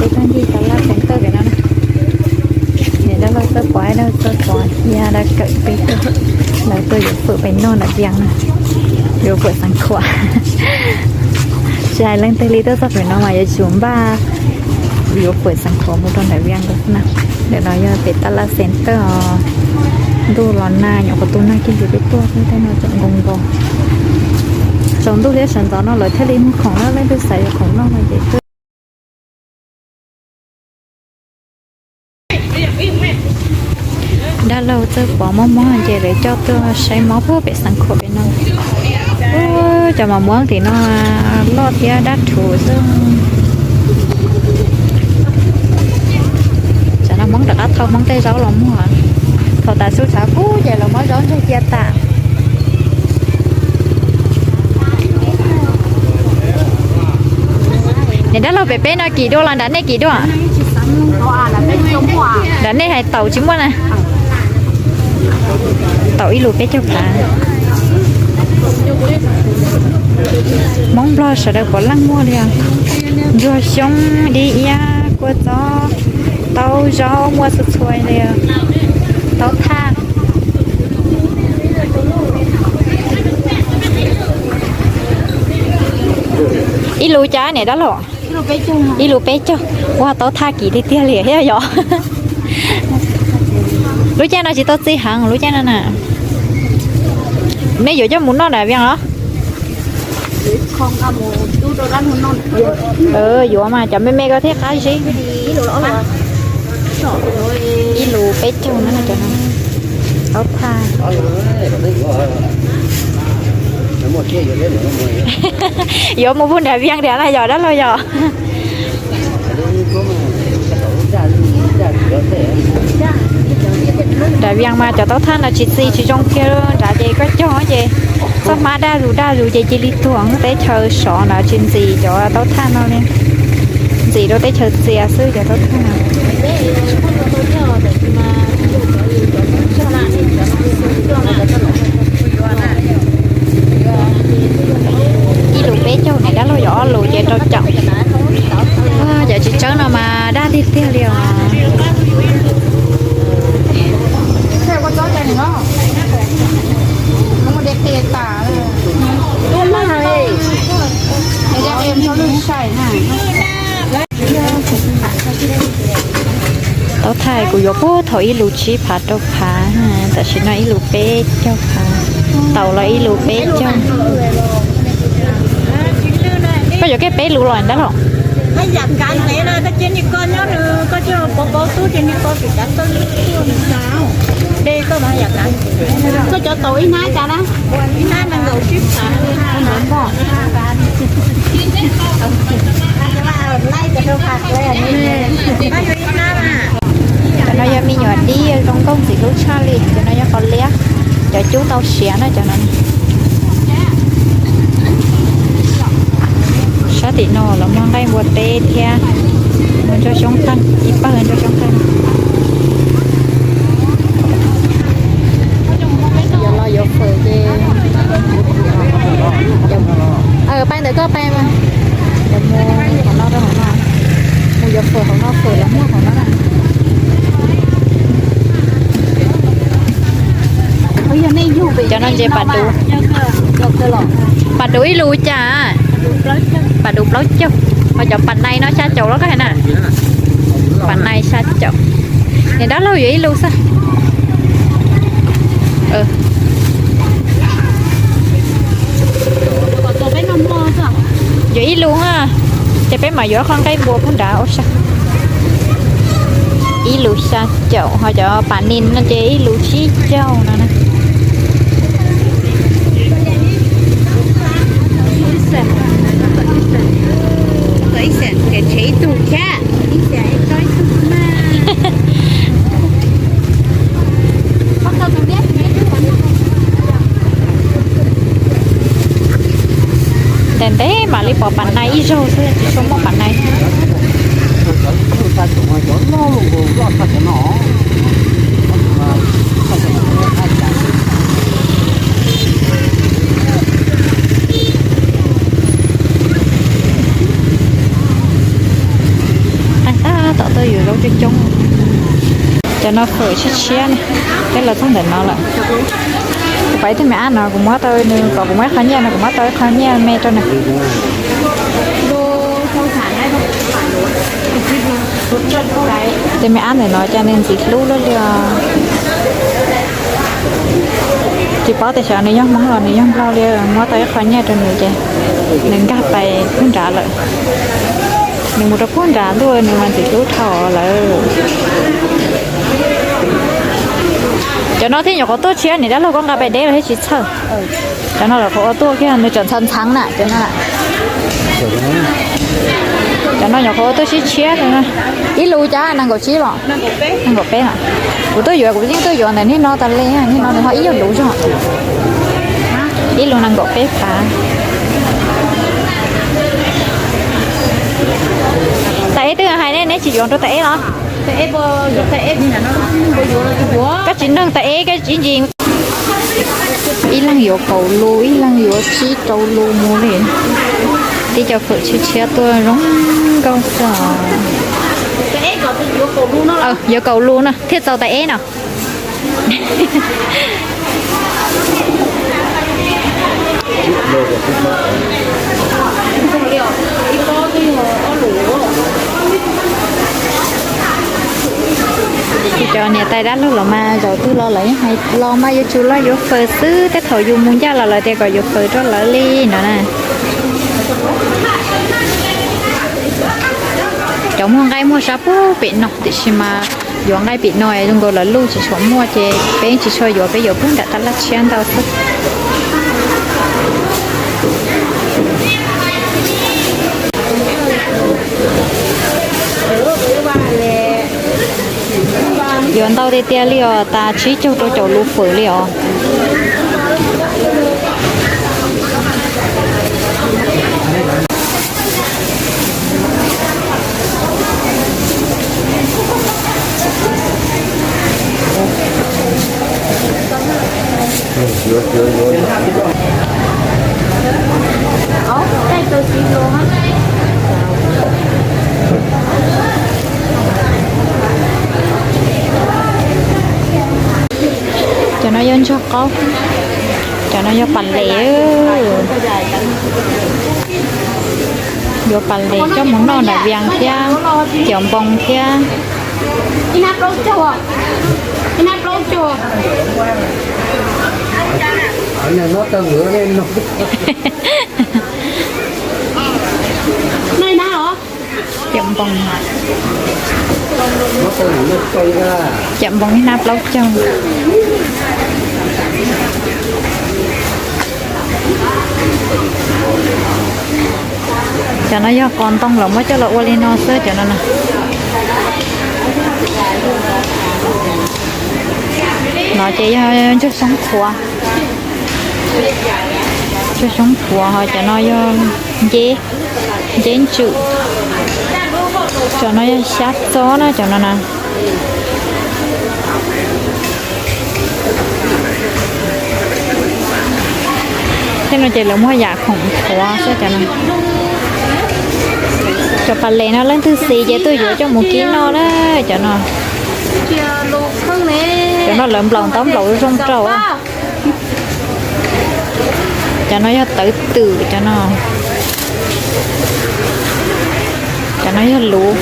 Peb tuaj ncig tau laj xeev tawj pem no na. Niam dab laug txawj pov, dab laug txawj pov thiab dab kawm peb tuaj, lawv tuaj yuav fawm pem no nram Vias na, yuav fawm Xeev Khuam. Tsis hais leej twg li tuaj txog pem no mas yuav tsum npaj yuav fawm Xeev Khuam mus rau nram Vias nkaus xwb na. Ntawm no yog pem tau laj xeev tawj os. Ntuj los nag, nyuam qhuav tu nag kiag ces peb tuaj xwb, tej no tseem nkaus nkaus. Tsaus ntuj thiab sawv ntxov no lawv thiaj li muag khoom na, leej twg xav yuav khoom noj no ces tuaj. Dab laug txawj pov mob mob ces lawv coj tuaj saib mob puag pem Xeev Khuam pem no. Ub, cov mos muab tim no loj thiab dab rhuv xwb. Tsam no Hmoob rov qab thau Hmoob tej zaub los muag. Thaum tas su tshav kub ces los muab zaub ntsaig cia tas. Niam dab laug, pem peb no kim dua los nram nej kim dua? Nram nej hais taum tsis muaj na. Taum ib lus peb caug phav. Hmoob Nplog sawv daws puav leej muaj li os. Ntsuag xyoob, dib iab, kua txob, taub zaub, muaj txhua txhua li. Taub thaj. Ib lus cas niam dab laug? Ib lus peb caug. Ua taub thaj kim tiag tiag li thiab yom. Lub caij no tsis tau txi heev lub caij no na. Nej yuav coj mus noj nram Vias los? Yuav mas cov me me ko thiaj qab zib. Ib lus peb caug na cov no. Taub thaj. Yuav mus puag nram Vias tiag na yom dab laug yom? Nram Vias mas cov taub thaj no tsis txi tsis zoo kiag, nrad ces koj cog ces txoj hmab daj zus daj zus ces cia li tuag. Teb chaws sov na tsis ntxim cov taub thaj no li, ntxim rau teb chaws txias xwb cov taub thaj no. Ib lus peb caug, niam dab laug yuav ob lus ces rau caum. Cov tsis tsawb no mas daj tiag tiag li os. Taub thaj kuv yuav puag thaum ib lus tsib phav rau phav, tam sim no ib lus peb caug phav, taum los ib lus peb caug. Koj yuav kiag peb lus los ntag los? Koj cov taum ib hnab cas na? Cov no yog me nyuam dib zoo nkauj ntxim hlub tshaj li. Cov no yog qos liab, cov cub tau siav na cov no. Sab tim no los muaj nqaij npua teb thiab, muaj ntsuag xyoob qeeg, ib pawg ntsuag xyoob qeeg. Yuav los yuav fawm ces, pais ntawm koj pais mas, yuav mus hauv no rau hauv no, mus yuav fawm hauv no, fawm los muaj hauv no na. Cov no ntses pas duv. Pas duv ib lus cas? Pas duv plaub caug. Ho cov pas nai no xya caum los koj hais na? Pas nai xya caum. Niam dab laug yuav ib lus xwb. Yuav ib lus, ces peb mam yuav qhov nqaij npua puag nrad ua sa. Ib lus xya caum, ho cov pas nis no ces ib lus tsib caug no na. Ntev ntev mam li pom pas nai ib zaug xwb, tsis tshua muaj pas nai. Qeej Coob coob. Cov no fawm tshiab tshiab ne, peb los txog ntawm no lawm. Kuv pais ib tug me ab no, kuv muab tau nws kom kuv muab ib qho nyiaj no, kuv muab tau ib qho nyiaj me rau nws. Tej me ab ntawm no cas nws ntxim hlub luaj li os. Tsis paub tias xyov nws yog Hmoob los nws yog Nplog li, muab tau ib qho nyiaj rau nws ces nws nkag pais puag nrad lawm. Nws mus rau puag nrad ntuj, nws mas ntxim hlub dhau lawm. Cov no thiaj nyuam qhuav tuaj tshiab, niam dab laug koj nqa pais deb los thiaj tsis txhawj. Cov no lawv qhuav ua tuaj kiag, nws tseem ntxhov ntxheev na cov no. Cov no nyuam qhuav ua tuaj tshiab tshiab. Ib lus cas nees nkaum tsib los? Nees nkaum peb los? Kuv tuaj yuav, kuv yeej tuaj yuav ntawm niag no tas li, niag no nws ho ib yam lus zog. Ib lus nees nkaum peb phav. Tais eb twb hais ne, neb tsis yuav rau tais eb los? Koj tsis nrog tais eb, koj tsis ntsis. Ib leeg yuav kaum lus, ib leeg yuav tsib rau lus mus li. Tib co fawm tshiab tshiab tuaj zoo nkauj xwb os. Yuav kaum lus no thiaj txaus tais eb no. Cov niam tais dab laug los mas zaum twg los lawv yeej hais los mas yuav tsum los yuav fawm xwb, tej thaum yus mus ncaj los lawv tias kom yuav fawm rau lawv li no na. Cov muag nqaij muag sab puag pem no tiam sis mas yuav nqaij pem no zoo nkaus lawv luj tsis tshua muaj ces peb tsis tshua yuav, peb yuav puag nram tab laj tshiab ntau xwb. Yuav ntau tiag tiag li os, tas tsib caug rau caum lus fawm li os. Cov no yog ntsuag qaub, cov no yog pas les. Yuav pas les coj mus noj nram Vias thiab, ciam npoo thiab. Ciam npoo, ciam npoo ib hnab plaub caug. Cov no yog qos ntoo los muab coj los ua li no xwb cov no na. No ces yog ntsuag xyoob qhuav, ntsuag xyoob qhuav ho cov no yog nceb, nceb ntswm. Cov no yog xyab txob na cov no na. Tej no ces lawv muag yam khoom qhuav xwb cov no. Cov pas les no leej twg xis ces tuaj yuav coj mus kib noj na cov no. Cov no lawv nplaum ntaub nplaum zoo rau. Cov no yog tawv twm cov no. Cov no yog luv.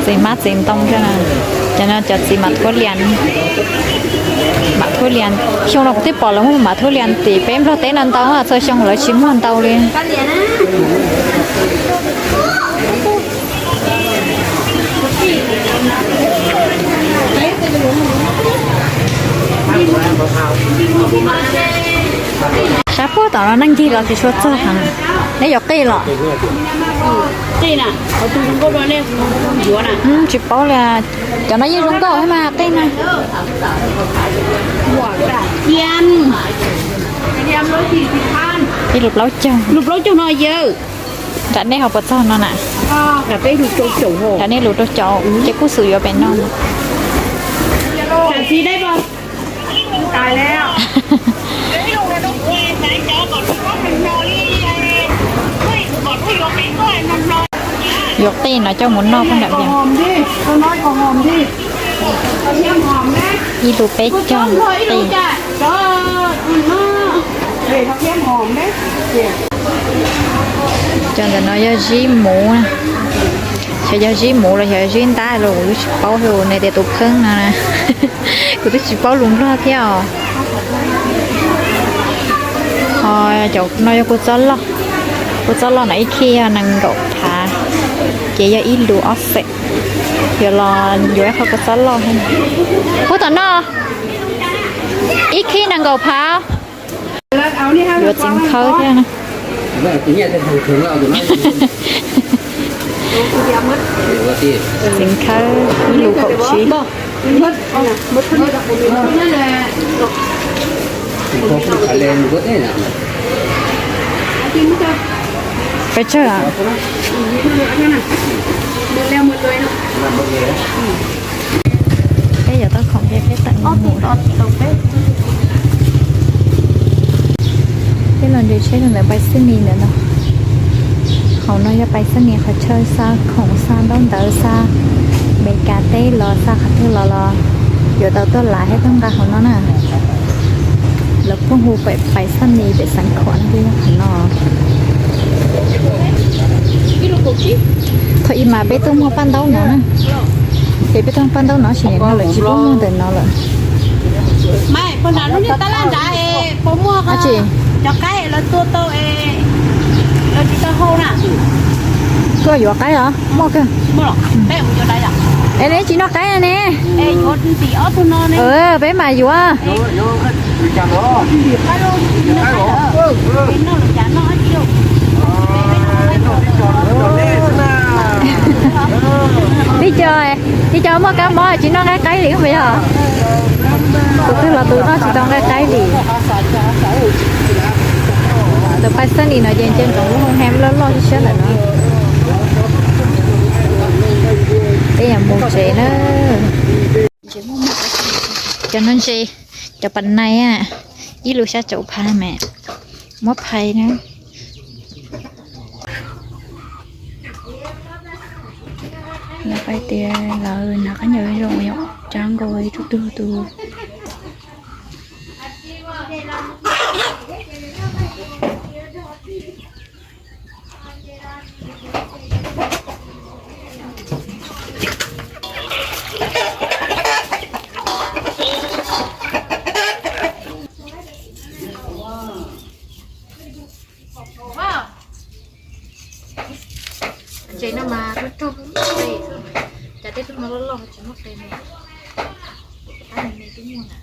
Txiv hmab txiv ntoo. Cov no cov txiv mam thuab lias, mam thuab lias. Xyoo no kuv twb pom lawv muag mam thuab lias tim peb Nplog teb no ntau, txhua xyoo lawv tsis muag ntau li. Sab puag tom no neeg ncig los tsis tshua txog heev. Neb yuav qij los? Tsis paub li. Cov no yeej zoo nkauj thiab mas qij na. Ib lus plaub caug. Nram nej ho puas txog no na? Nram nej lus rau caum ces kuj xum yuav pem no. Yuav qij no coj mus noj poj nram vias. Ib lub peb caug qij. Cov ntawm no yog zib muv, xyov yog zib muv los xyov zib ntab los kuv twb tsis paub, nws tias tus pheeb no na. Kuv twb tsis paub lus Nplog thiab os. Ho cov no yog kua txob loj, kua txob loj no ib khib yog nees nkaum phav, ces yog ib lus ob xees. Yuav los yuav ib qho kua txob loj. Pub tom no, ib khib nees nkaum phav. Yuav txiv khawb thiab na. Txiv khawb ib lus kaum tsib. Pes tsawg? Peb yuav tau khoom peb tawm mus. Peb los nres tsheb rau ntawm Pais Xab Nis ntawm no. Hauv no yog Pais Xab Nis qhov chaw xa khoom, xa ntaub ntawv, xa Meskas teb los xa qhov twg los los yuav tau tuaj lav thiab tuaj nqa hauv no na. Lawv pheej hu Pais Xab Nis pem Xeev Khuam no, yog qhov no. Thaum ub mas peb tuaj muag paj ntaub no na. Ces peb tuaj muag paj ntaub no tab sis nim no lawv tsis pub muag ntawm no lawm. Dab tsi? Koj yuav qaib los? Muaj kawg. Es neb tsis noj qaib ne? Peb mas yuav. Tib co, tib co muaj kab mob tsis noj nqaij qaib li puas yog? Tus twg los tus noj tsis tau nqaij qaib li. Ntawm Pais Xab Nis no ces nce nkaus lub hoo hem loj loj siab ntawm no. Peb yuav mus tsev na. Cov no ntses, cov pas nais, ib lus xya caum phav mas muab phais na. Lawv hais tias lawv hnav khaub ncaws zoo yom, tsawv nkaus ib tug tug tus. Ntses no mas rog rog, cas tej tug no loj loj tsis muaj qe ne. Tab me me twb muaj na.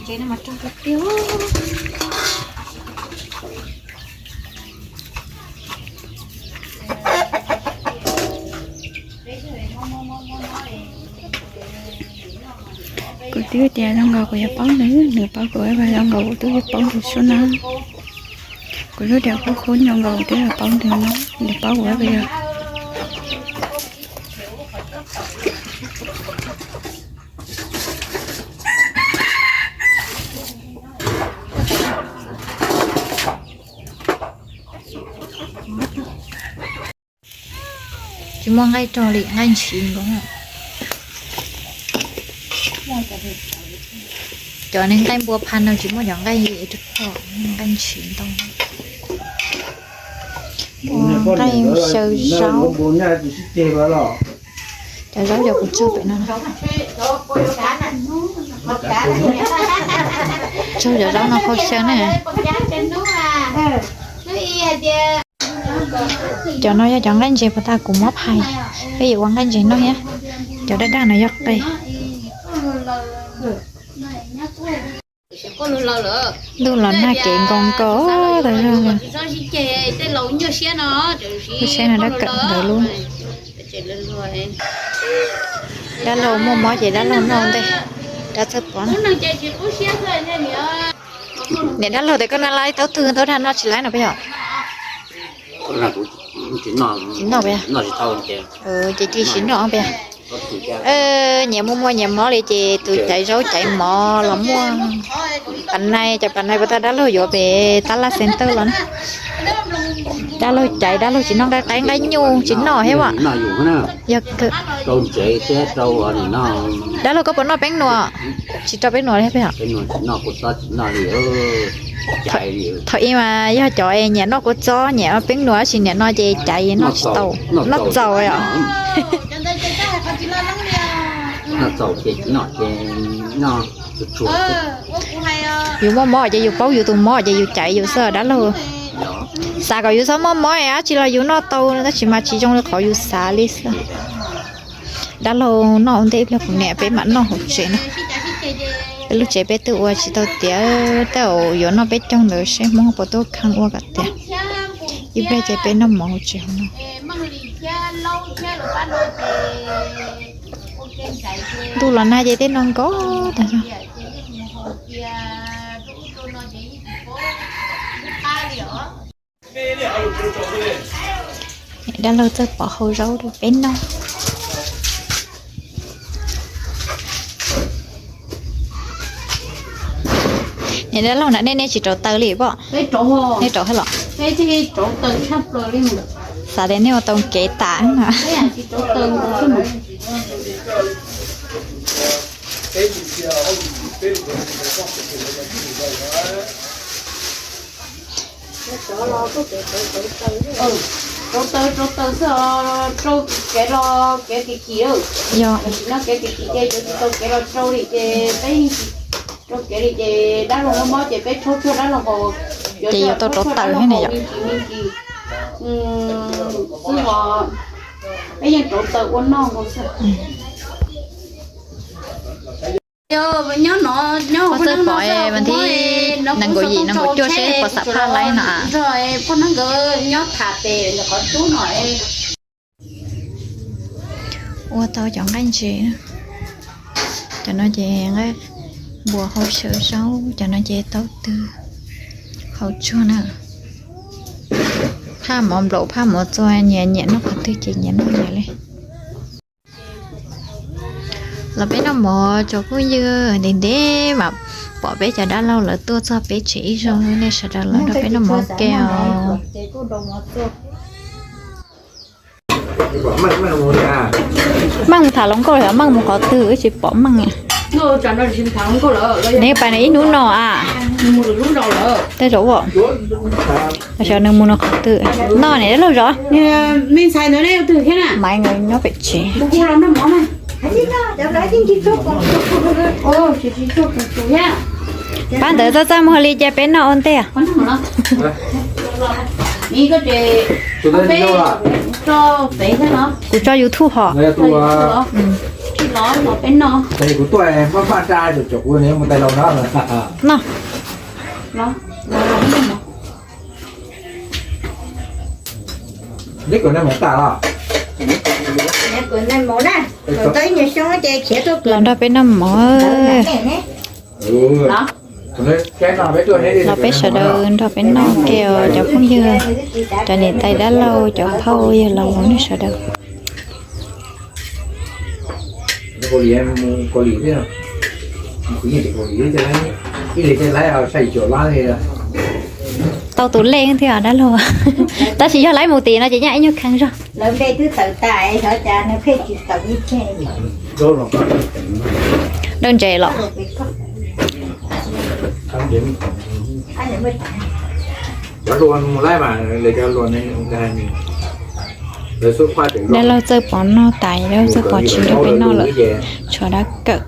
Ntses no mas rog tiag tiag. Kuv twb tias zoo nkaus kuv yuav paub nws, nws paub kuv, zoo nkaus kuv twb yuav paub nws sub na. Kuv lub diav kub kub zoo nkaus kuv twb yuav paub nws no, nws paub kuv puas yog. Tsis muaj nqaij rog li, nqaij ntshiv nkaus. Cov nqaij npua phaj no tsis muaj cov nqaij rog, nqaij ntshiv ntau. Nqaij xyaw zaub. Cov zaub cov kuv tsau pem no. Tsau cov zaub no hau xyaw na. Cov no yog cov nqaij ntses puas tas kuv muab phais, peb yuav ua nqaij ntses noj thiab. Cov daj daj no yog qe. Ntuj los nag kev nkaus nkaus tas zog. Lub tsheb no dab kawm ntawd lub. Dab laug muaj mob ces dab laug noj ntej, dab txawj pov. Niam dab laug tias koj noj laib taub twg taub dag noj tsis laib no peb yom? Tsis noj peb yom? Ces cia li tsis noj peb yom? Nyias muaj muaj nyias mob li ces tus caiv zaub caiv mov los muaj. Pas nais, cov pas nais puas tau dab laug yuav pem tab laj center los na. Dab laug caiv, dab laug tsis noj nqaij qaib nqaij nyuj tsis noj thiab as. Yog dab laug koj puas noj peeb nuas? Tsis rau peeb nuas li peb os. Thaum ub mas yog cov nyiam noj kua txob nyiam noj peeb nuas, tab sis nim no ces caiv noj tsis tau, noj txaus os. Yus muaj mob ces yus paub yus tus mob ces yus caiv yus xwb dab laug. Xav kom yus txhob muaj mob es dab tsi los yus noj tau tab sis mas tsis zoo li qhov yus xav li xwb. Dab laug noj ua ntej ib pliag kuv niam peb mam noj hauv tsev no. Peb lub tsev peb twb ua tsis tau tiav, tej zaum yuav noj peb caug ntawd seb Hmoob puas tuaj kheej ua kom tiav. Ib pliag ces peb noj mov hauv tsev hauv no. Ntuj los nag ces tej no nkauj tag. Dab laug txawj pov hau zaub rau peb noj. Niam dab laug na, nej nej tsis rauv taws li pom? Nej rauv thiab los? Xav tias nej ua tau kev tas na. Rauv taws, rauv taws xwb os, rau kev los kev kim kim. Yog tam sim no kev kim kim ces yuav tsis tau kev los rau li ces peb yeej tsis rau kev li ces dab laug mob mob ces peb tshuab tshuab dab laug haus. Ces yuav tau rauv taws thiab ne yom. Xwb os, peb yeej rauv taws ua noj nkaus xwb. Nyob no, nyob hauv poj neeb no, vas thib nees nkaum yim nees nkaum cuaj seb puas xam phaj laib no. Poj neeb nkawd nyob tham pem ntawm qhov cub no. Ua tau cov nqaij ntses, cov no ces nqaij npua hau sawv zaub, cov no ces tau tw hau tsuag na. Phaj mov nplaum phaj mov txua, nyias nyiam noj qhov twg ces nyias noj nyias li. Los peb noj mov tsoom phooj ywg, ntev ntev mas pom peb cov dab laug lawv tuaj txog peb tsev ib zaug, nej sawv daws los nrog peb noj mov ua ke os. Meej mus tham hluas nkauj los meej mus qhov twg wb tsis pom meej. Neb pais no ib hnub no a. Tej zaum xyov nws mus no qhov twg. Noj niam dab laug zov. Maiv nkawd nyob pem tsev. Pab ntawd txaj txaj muag li ces peb noj ua ntej. Kuv tso YouTube hos. Noj. Los nrog peb noj mov. Los peb sawv daws nrog peb noj ke os cov phooj ywg. Cov niam tais dab laug, cov phauj yawg laus, nej sawv daws. Tau tus lej thiab dab laug. Tab sis yog laib mus tim no ces nyaj ib nyuag kheev zog. Dawb ntses los. Dab laug txawj pov noj tas, dab laug txawj pov tsis nrog peb noj lawm. Tshuav dab kawm,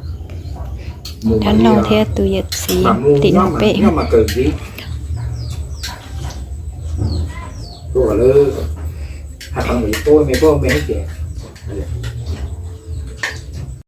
dab laug thiab tus yawm txiv tim no pem.